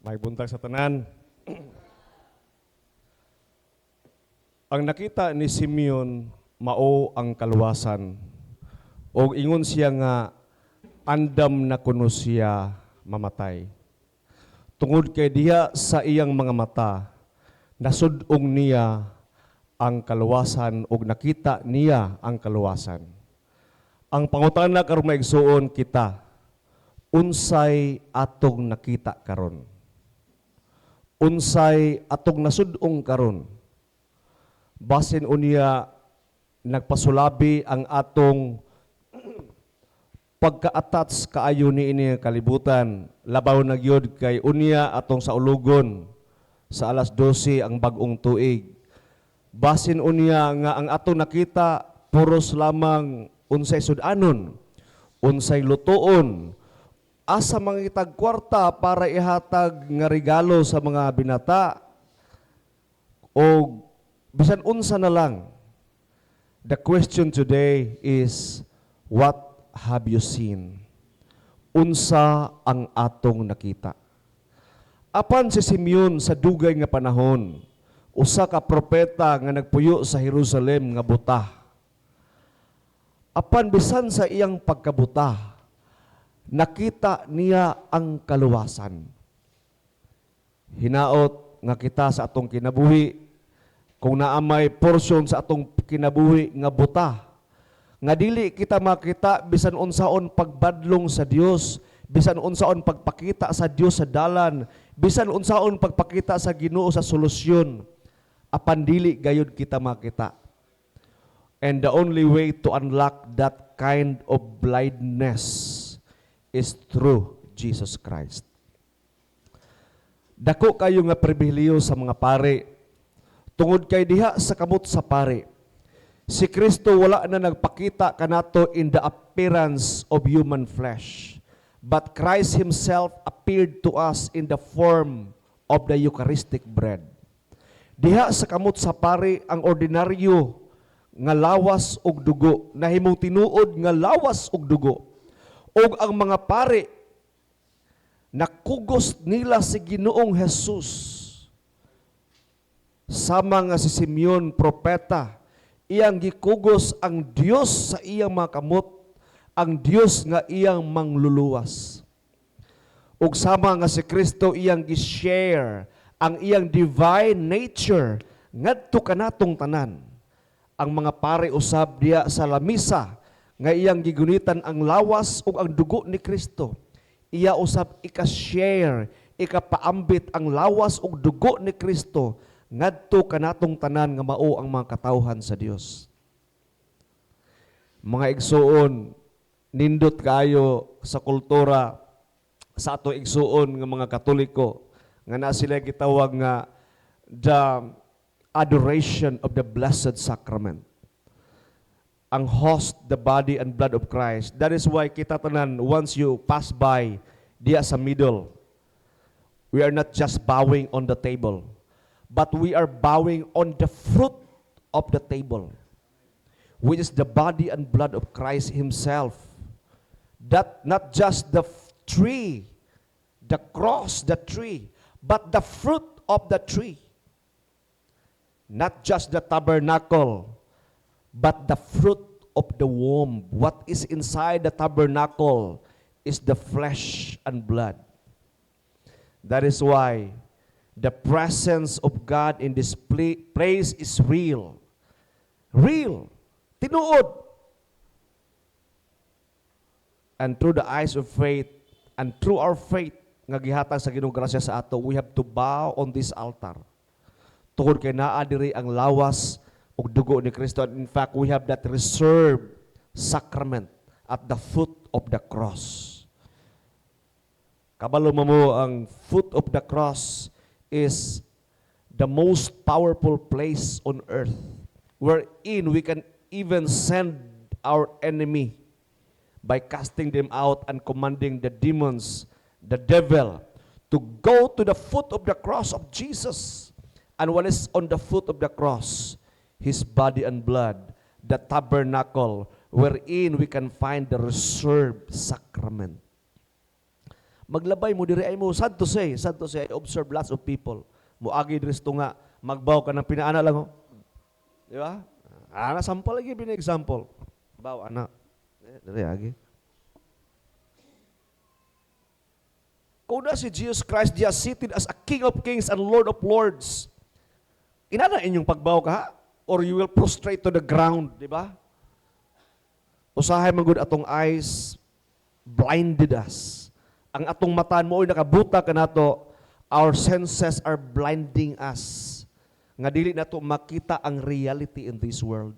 May buntag sa tanan. Ang nakita ni Simeon mao ang kaluwasan. Og ingon siya nga andam na kuno siya mamatay. Tungod kay diha sa iyang mga mata, nasud-ong niya ang kaluwasan ug nakita niya ang kaluwasan. Ang pangutana karon, mga igsuon, kita, unsay atong nakita karon? Unsay atong nasud-ong karon? Basin unya nagpasulabi ang atong pagka-attach kaayo ni ini nga kalibutan, labaw na gyud kay unya atong saulugon sa alas 12 ang bag-ong tuig. Basin unya nga ang atong nakita puros lamang unsay sudanon, unsay lutuon, asa mangitag kwarta para ihatag nga regalo sa mga binata o bisan unsa na lang. The question today is, what have you seen? Unsa ang atong nakita? Apan si Simeon sa dugay nga panahon, usa ka propeta nga nagpuyo sa Jerusalem nga buta. Apan bisan sa iyang pagkabuta, nakita niya ang kaluwasan. Hinaot nga kita sa atong kinabuhi, kung naa may porsyon sa atong kinabuhi nga buta, nga dili kita makita bisan unsaon pagbadlong sa Dios, bisan unsaon pagpakita sa Dios sa dalan, bisan unsaon pagpakita sa Ginoo sa solusyon, apan dili gayud kita makita. And the only way to unlock that kind of blindness is through Jesus Christ. Dako kayo nga pribilehiyo sa mga pare. Tungod kay diha sa kamot sa pare, si Kristo wala na nagpakita kanato in the appearance of human flesh. But Christ Himself appeared to us in the form of the Eucharistic bread. Diha sa kamot sa pare, ang ordinaryo nga lawas ug dugo nahimong tinuod nga lawas ug dugo. Ug ang mga pare, nakugos nila si Ginoong Jesus. Sama nga si Simeon propeta, iyang gikugos ang Dios sa iyang mga kamot, ang Dios nga iyang mangluluwas. Ug sama nga si Kristo iyang gi-share ang iyang divine nature ngadto kanatong tanan. Ang mga pare usab diya sa lamisa nga iyang gigunitan ang lawas ug ang dugo ni Kristo, iya usab ika-share, ikapaambit ang lawas ug dugo ni Kristo ngadto kanatong tanan nga mao ang mga katawhan sa Dios. Mga igsuon, nindot kayo sa kultura sa ato igsuon nga mga Katoliko nga na sila gitawag nga the adoration of the Blessed Sacrament. Ang host, the body and blood of Christ. That is why kita tanan, once you pass by diya sa middle, we are not just bowing on the table, but we are bowing on the fruit of the table, which is the body and blood of Christ Himself. That not just the tree, the cross, the tree, but the fruit of the tree. Not just the tabernacle, but the fruit of the womb. What is inside the tabernacle is the flesh and blood. That is why the presence of God in this place is real. Real. Tinuod. And through the eyes of faith and through our faith nga gihatag sa Ginoong grasya sa ato, we have to bow on this altar. Tungod kay naa diri ang lawas ug dugo ni Kristo. And in fact, we have that reserved sacrament at the foot of the cross. Kabalo mo, ang foot of the cross is the most powerful place on earth wherein we can even send our enemy by casting them out and commanding the demons, the devil, to go to the foot of the cross of Jesus. And what is on the foot of the cross? His body and blood, the tabernacle wherein we can find the reserved sacrament. Maglabay mo diri ay mo, sad to say, I observe lots of people. Muagi diri sa tunga, magbaw ka ng pinaana lang oh. Di ba? Ana sample lagi bin example. Baw ana. Eh, diri agi. Kung na si Jesus Christ diya seated as a King of Kings and Lord of Lords, inana inyong pagbaw ka ha? Or you will prostrate to the ground, di ba? Usahay man gud atong eyes blinded us. Ang atong mata mo oy nakabuta kanato, our senses are blinding us. Nga dili nato makita ang reality in this world.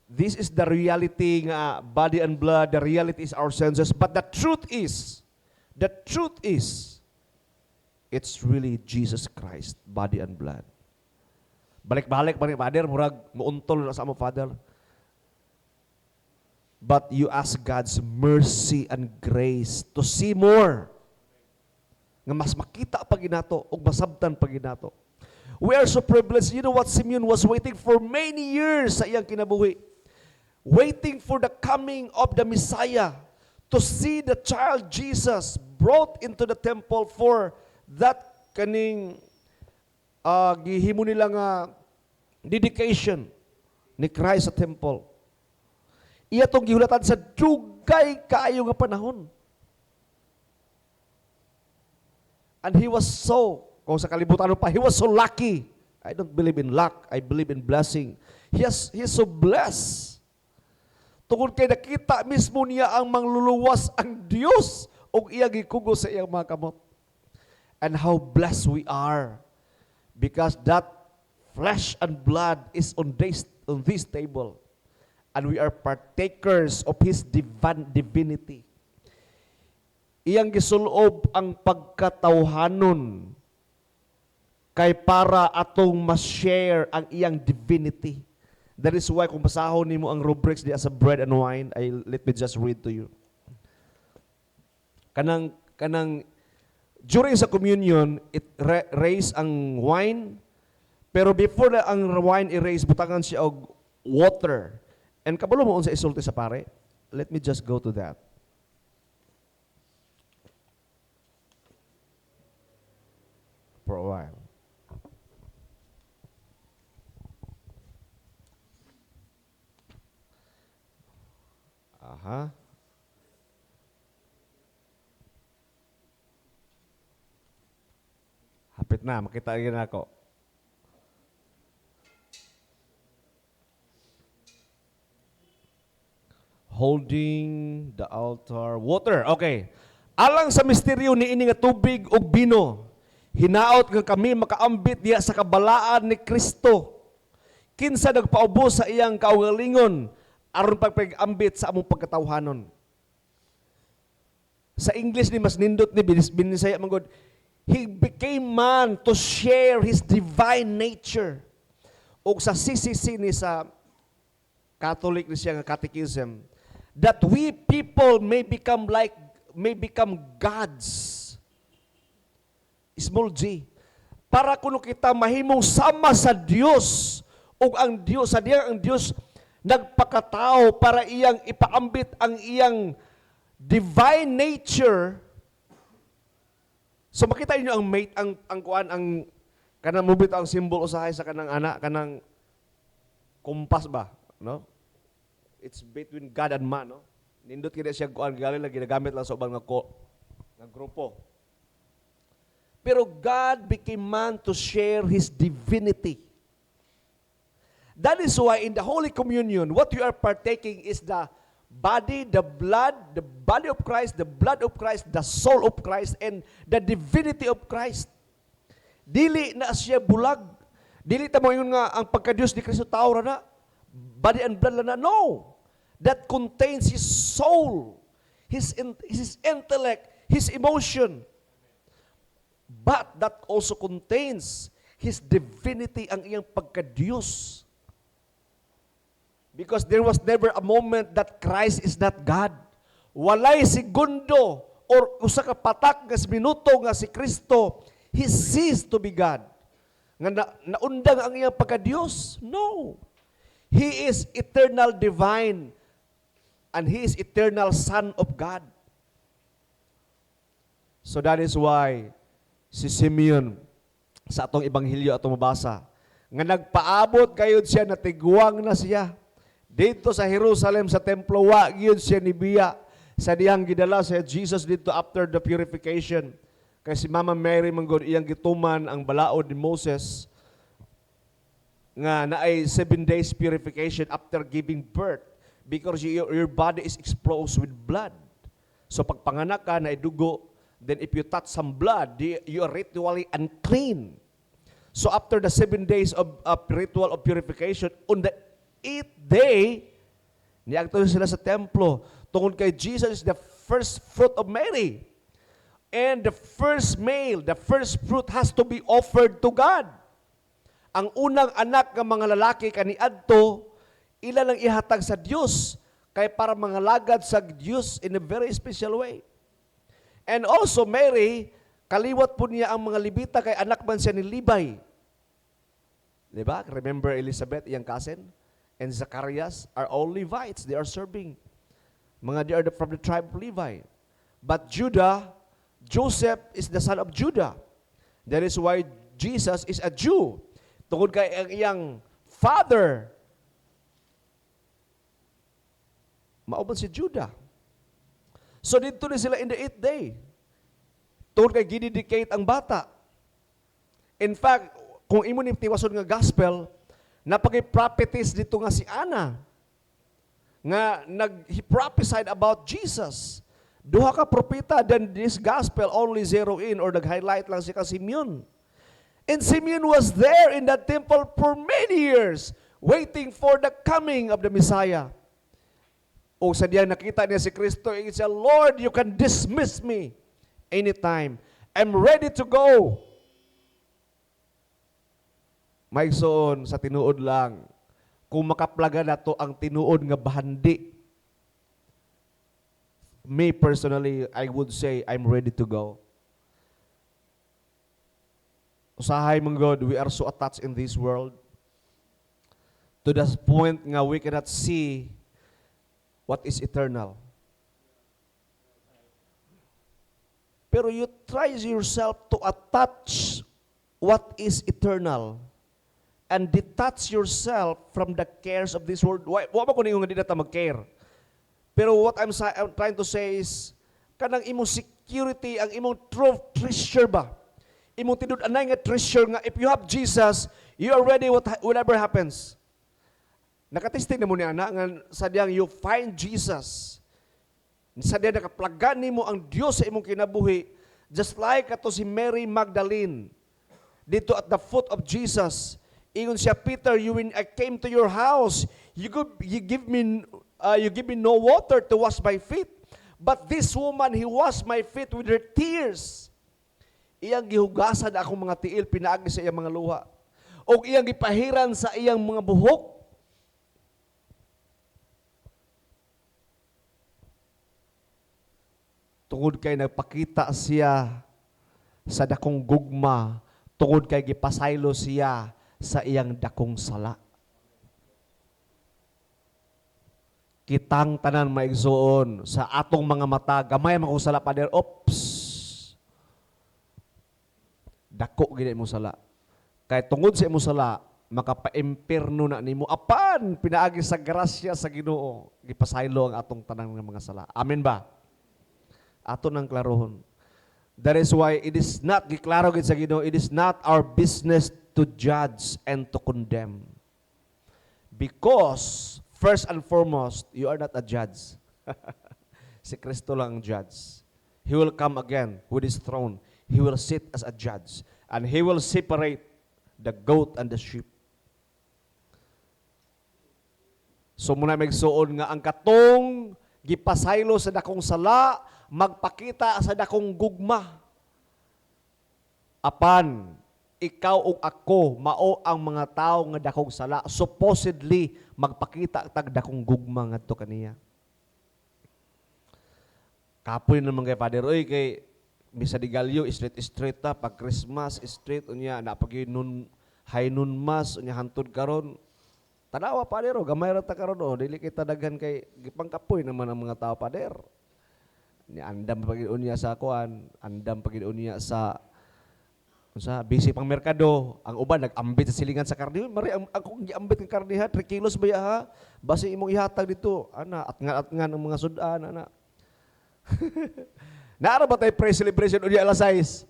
This is the reality nga body and blood, the reality is our senses, but the truth is, it's really Jesus Christ, body and blood. Balik-balik pa ni Father, murag muuntol na sa amo, Father. But you ask God's mercy and grace to see more. Nga mas makita pa ginato ug masabtan pa ginato. We are so privileged. You know what Simeon was waiting for many years sa iyang kinabuhi? Waiting for the coming of the Messiah, to see the child Jesus brought into the temple for that kaning gihimo nila nga dedication ni Christ sa temple. Iya tong gihulatan sa dugay kaayo nga panahon. And he was so, kung sa kalibutan pa, he was so lucky. I don't believe in luck, I believe in blessing. He is so blessed. Tungod kay nakita mismo niya ang mangluluwas, ang Dios, ug iya gikugo sa iyang mga kamot. And how blessed we are because that flesh and blood is on this table. And we are partakers of His divine divinity. Iyang gisulob ang pagkatawhanon kay para atong ma-share ang iyang divinity. That is why kung basahon nimo ang rubrics diya sa bread and wine, let me just read to you. Kanang during sa communion, it raise ang wine, pero before na ang wine i-raise, butangan siya og water. And kabalo mo unsa isulti sa pare? Let me just go to that. For a while. Aha. Hapit na, makita rin ako. Holding the altar water. Okay. Alang sa misteryo ni ini nga tubig ug bino, hinaot nga kami makaambit diha sa kabalaan ni Kristo. Kinsa nagpaubos sa iyang kaugalingon aron pagpag-ambit sa among pagkatawhanon. Sa English ni mas nindot ni binisaya man gud. He became man to share his divine nature. Og sa CCC ni sa Catholic ni siya nga catechism, that we people may become gods. Small g. Para kuno kita mahimong sama sa Dios ug ang Dios sa diyang ang Dios nagpakatao para iyang ipaambit ang iyang divine nature. So makita niyo ang mate ang kuan ang kanang mubit ang symbol usahay sa kanang ana kanang kompas ba, no? It's between God and man, no? Nindot kini siya kuan gali lang ginagamit lang sa ubang nga grupo. Pero God became man to share His divinity. That is why in the Holy Communion, what you are partaking is the body, the blood, the body of Christ, the blood of Christ, the soul of Christ, and the divinity of Christ. Dili na siya bulag. Dili ta mo nga ang pagka-Diyos ni Kristo tao ra na. Body and blood lang na. No. That contains His soul, His intellect, His emotion. But that also contains His divinity, ang iyang pagka-Diyos. Because there was never a moment that Christ is not God. Walay segundo or usa ka patak nga minuto nga si Kristo, He ceased to be God. Nga naundang ang iyang pagka-Diyos? No. He is eternal divine and He is eternal Son of God. So that is why si Simeon, sa atong ebanghelyo atong mabasa, nga nagpaabot kayod siya, natiguang na siya. Dito sa Jerusalem sa templo, wa gyud siya nibiya sa dihang gidala si Jesus dito after the purification. Kay si Mama Mary man gud, iyang gituman ang balaod ni Moses nga naay 7 days purification after giving birth because your body is exposed with blood. So pagpanganak ka na dugo, then if you touch some blood, you are ritually unclean. So after the 7 days of ritual of purification, on the eighth day, niadto sila sa templo. Tungod kay Jesus is the first fruit of Mary. And the first male, the first fruit has to be offered to God. Ang unang anak ng mga lalaki kaniadto, ila lang ihatag sa Dios kay para mangalagad sa Dios in a very special way. And also Mary, kaliwat po niya ang mga Levita kay anak man siya ni Levi. Di ba? Remember Elizabeth, iyang cousin? And Zacharias are all Levites. They are serving. Mga they are from the tribe of Levi. But Judah, Joseph is the son of Judah. That is why Jesus is a Jew. Tungod kay ang iyang father, mao man si Judah. So dito ni sila in the eighth day. Tungod kay gidedicate ang bata. In fact, kung imo ni tiwason nga gospel, napagay prophetess dito nga si Anna nga nag he prophesied about Jesus. Duha ka propeta, then this gospel only zero in or nag-highlight lang si ka Simeon. And Simeon was there in that temple for many years, waiting for the coming of the Messiah. O sa diya nakita niya si Kristo, he said, "Lord, you can dismiss me anytime. I'm ready to go." Mga igsoon, sa tinuod lang, kung makaplaga nato ang tinuod nga bahandi, me personally, I would say I'm ready to go. Usahay man God, we are so attached in this world to the point nga we cannot see what is eternal. Pero you try yourself to attach what is eternal and detach yourself from the cares of this world. Wa ba ko ningon nga di na ta mag-care? Pero what I'm trying to say is, kanang imong security, ang imong true treasure ba? Imong tinud-anay nga treasure nga if you have Jesus, you are ready whatever happens. Nakatesting na mo ni ana nga sa diyang you find Jesus. Sa diyang nakaplagan nimo ang Dios sa imong kinabuhi, just like ato si Mary Magdalene dito at the foot of Jesus. Ingon siya, "Peter, you when I came to your house, you give me no water to wash my feet. But this woman, he washed my feet with her tears." Iyang gihugasan akong mga tiil pinaagi sa iyang mga luha. O iyang gipahiran sa iyang mga buhok. Tungod kay nagpakita siya sa dakong gugma, tungod kay gipasaylo siya sa iyang dakong sala. Kitang tanan, maigsuon, sa atong mga mata, gamay man kung sala, Pader, oops. Dako gid imong sala. Kay tungod sa imong sala, makapaimpirno na nimo apan pinaagi sa grasya sa Ginoo, gipasaylo ang atong tanan nga mga sala. Amen ba? Ato nang klarohon. That is why it is not, giklaro gid sa Ginoo, it is not our business to judge and to condemn. Because, first and foremost, you are not a judge. Si Kristo lang ang judge. He will come again with His throne. He will sit as a judge. And He will separate the goat and the sheep. So muna, magsuon nga ang katong gipasaylo sa dakong sala, magpakita sa dakong gugma. Apan ikaw ug ako mao ang mga tawo nga dakong sala, supposedly magpakita tag dakong gugma ngadto kaniya. Kapoy naman kay Father, oy, kay Misa de Gallo straight straight ta pag Christmas, straight unya na pag noon high noon mass unya hantod karon. Tanawa, Father, oh, gamay ra ta karon, oh, dili kita daghan kay gipangkapoy naman ang mga tao, Father. Ni andam pa gyud unya sa kuan, andam pa gyud unya sa unsa, busy pang merkado. Ang uban nag-ambit sa silingan sa karne. Mari ang akong giambit ng karne ha, 3 kilos ba ya ha? Basi imong ihatag dito, ana, atngan-atngan ang mga sudan ana. Naara ba tayo pre-celebration unya alas 6?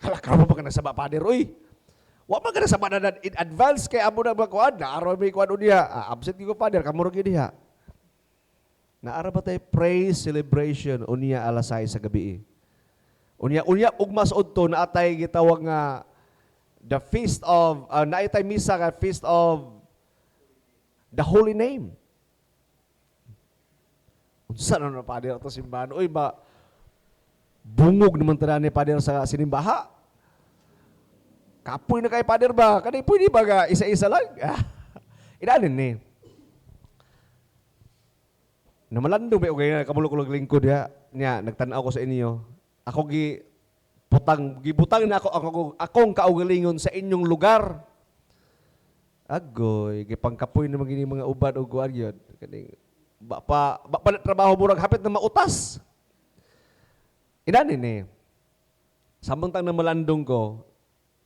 Hala, karon pa ka nagsaba, Father, uy. Wa man ka nasaba na in advance kay amo na ba kuan, naara may kuan unya. Ah, absent gyud ko, Father, kamo ra gyud diha. Naara ba tayo pre-celebration unya alas 6 sa gabi? Unya unya ugma sa udto naa tay gitawag nga the feast of naa tay misa nga Feast of the Holy Name. Unsa na na, Father, ato simbahan? Uy ba bungog naman tanan ni Father sa sinimbaha. Kapoy na kay Father ba? Kani pwede ba ga isa-isa lang? Inanin ni. Namalandong ba og kamulo ko lingkod ya. Nya nagtan-aw ko sa inyo. Ako gi putang gibutang na ako ang akong kaugalingon sa inyong lugar. Agoy, gipangkapoy naman gini mga uban og kuan gyud. Kaning ba pa trabaho murag hapit na mautas. Inani ni. Samtang na malandong ko,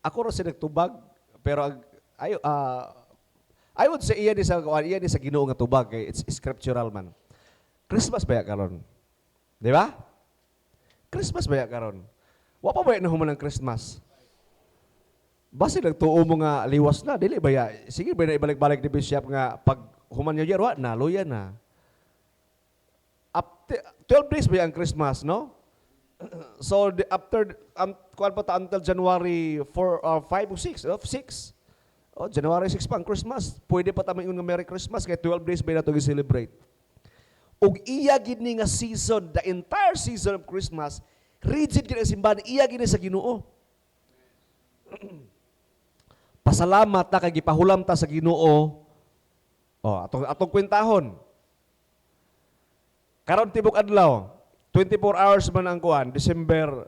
ako ra siya nagtubag, pero ag, ayo I would say iya ni sa kuan, iya ni sa Ginoo nga tubag kay it's scriptural man. Christmas ba ya karon? Di ba? Christmas ba ya karon? Wa pa ba ya nahuman ang Christmas? Basi nagtuo mo nga liwas na, dili ba ya? Sige ba na ibalik-balik ni Bishop nga pag human New Year, wa na, luya na. Up 12 days ba ya ang Christmas, no? So after kuan pa ta until January 4 5 o 6, oh, 6. Oh, January 6 pa ang Christmas. Pwede pa ta maingon nga Merry Christmas kay 12 days ba nato gi-celebrate. Ug iya gid ni nga season, the entire season of Christmas, rigid gid ang simbahan, iya gid ni sa Ginoo. Pasalamat ta kay gipahulam ta sa Ginoo. Oh, atong kwentahon. Karon tibok adlaw, 24 hours man ang kuan, December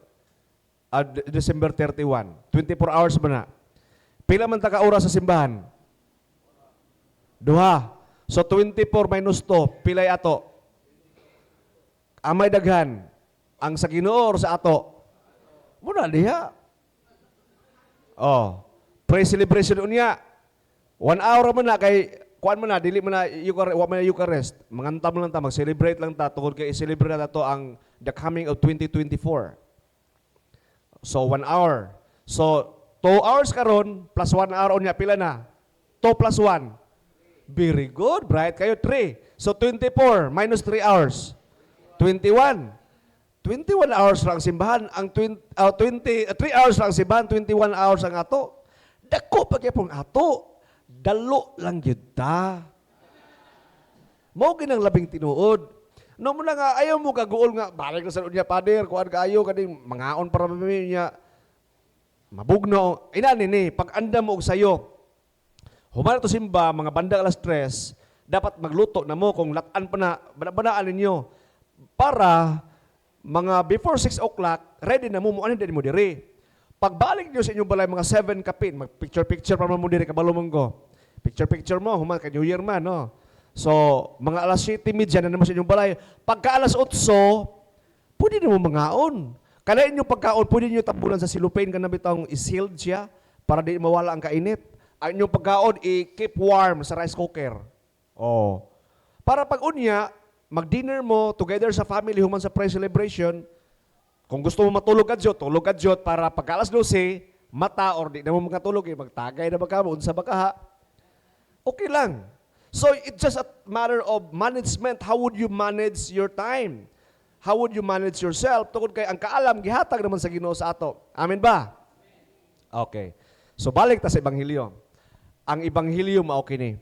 31. 24 hours man na. Pila man ta ka oras sa simbahan? Duha. So 24 minus 2, pilay ato? Amay daghan? Ang sa Ginoo or sa ato? Muna diha. Oh, pre-celebration unya. 1 hour man na kay kuan man na, dili man na Eucharist, wa man na Eucharist. Mangantam lang ta, mag-celebrate lang ta tungod kay i-celebrate na to ang the coming of 2024. So 1 hour. So 2 hours karon plus 1 hour unya, pila na? 2 plus 1. Very good, bright kayo, 3. So 24 minus 3 hours. 21. 21 hours lang ang simbahan, ang 20, 20 3 hours lang ang simbahan, 21 hours ang ato. Dako pa gyapon ato. Dalo lang gyud ta. Mao ginang labing tinuod. No mo na nga ayaw mo kaguol nga balik na sa unya, Father, kuan kaayo kaning mangaon para mami niya mabugno. Inani ni pag andam mo og sayo. Human to simba mga banda alas 3, dapat magluto na mo kung latan pa na banaan ninyo para mga before 6 o'clock ready na mo mo din mo diri. Pagbalik niyo sa inyong balay mga 7 kapin, mag picture picture pa man mo diri, kabalo man ko. Picture picture mo human kay New Year man, no. So mga alas 7:30 na naman sa inyong balay. Pagka alas 8, pwede na mo mangaon. Kana inyong pagkaon, pwede niyo tabunan sa cellophane kana bitawng i-sealed siya para di mawala ang kainit. Ang inyong pagkaon i-keep warm sa rice cooker. Oh. Para pag unya, mag-dinner mo together sa family human sa pre-celebration, kung gusto mo matulog ka jud, tulog ka jud para pagka alas 12, mata or di na mo makatulog, eh, magtagay na ba ka mo, unsa ba ka ha? Okay lang. So it's just a matter of management. How would you manage your time? How would you manage yourself? Tungod kay ang kaalam gihatag naman sa Ginoo sa ato. Amen ba? Okay. So balik ta sa ebanghelyo. Ang ebanghelyo mao kini.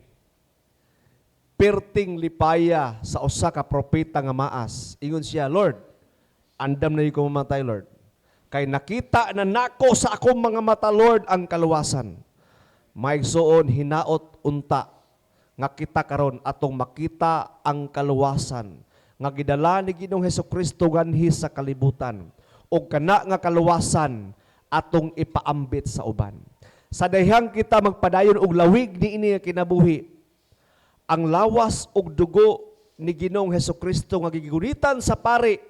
Perting lipaya sa usa ka propeta nga maas. Ingon siya, "Lord, andam na ko mamatay, Lord. Kay nakita na nako sa akong mga mata, Lord, ang kaluwasan." Maigsuon, hinaot unta nga kita karon atong makita ang kaluwasan nga gidala ni Ginoong Hesukristo nganhi sa kalibutan ug kana nga kaluwasan atong ipaambit sa uban. Sa dayhang kita magpadayon og lawig niini nga kinabuhi, ang lawas ug dugo ni Ginoong Hesukristo nga gigunitan sa pari,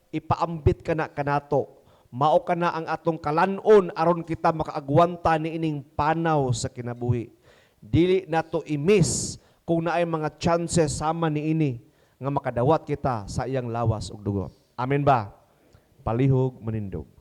ipaambit kana kanato. Mao kana ang atong kalanon aron kita makaagwanta niining panaw sa kinabuhi. Dili nato i-miss kung naay mga chances sama niini nga makadawat kita sa iyang lawas ug dugo. Amen ba? Palihog manindog.